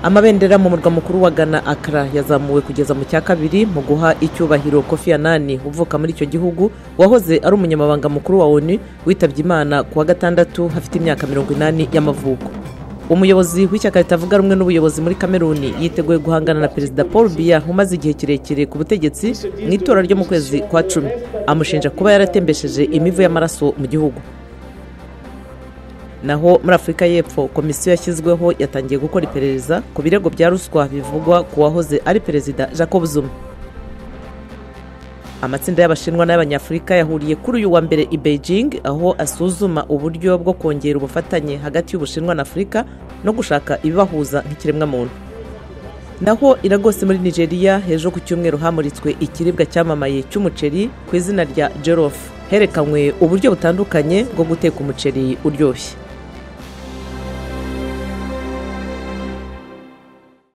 Amabendera mu murwa mukuru wa Ghana, Accra, yazamuwe kugeza mu cya kabiri mu guha icyubahiro Kofi Annan uvuka muri icyo gihugu, wahoze ari umunyamabanga mukuru wa ONU, witabye Imana ku wa gatandatu afite imyaka 80 y'amavuko. Umuyobozi w'ishyaka ritavuga rumwe n'ubuyobozi muri Kameruni yiteguye guhangana na Perezida Paul Biya umaze igihe kirekire ku butegetsi mu itora ryo mu kwezi kwa 10, amushinja kuba yaratembesheje imivu y'amaraso mu gihugu. Naho muri Afurika y'Epfo, komisiyo yashyizweho yatangiye gukora iperereza ku birego bya ruswa bivugwa ku wahoze ari Perezida Jacob Zuma. Amatsinda y'Abashinwa n'ay'Abanyafurika yahuriye kuri uyu wa mbere i Beijing, aho asuzuma uburyo bwo kongera ubufatanye hagati y'Ubushinwa na Afurika no gushaka ibibahuza nk'ikiremwamuntu. Naho i Lagos muri Nigeria, ejo ku cyumweru hamuritswe ikiribwa cyamamaye cy'umuceri ku izina rya jollof, herekanywe uburyo butandukanye bwo guteka umuceri uryoshye.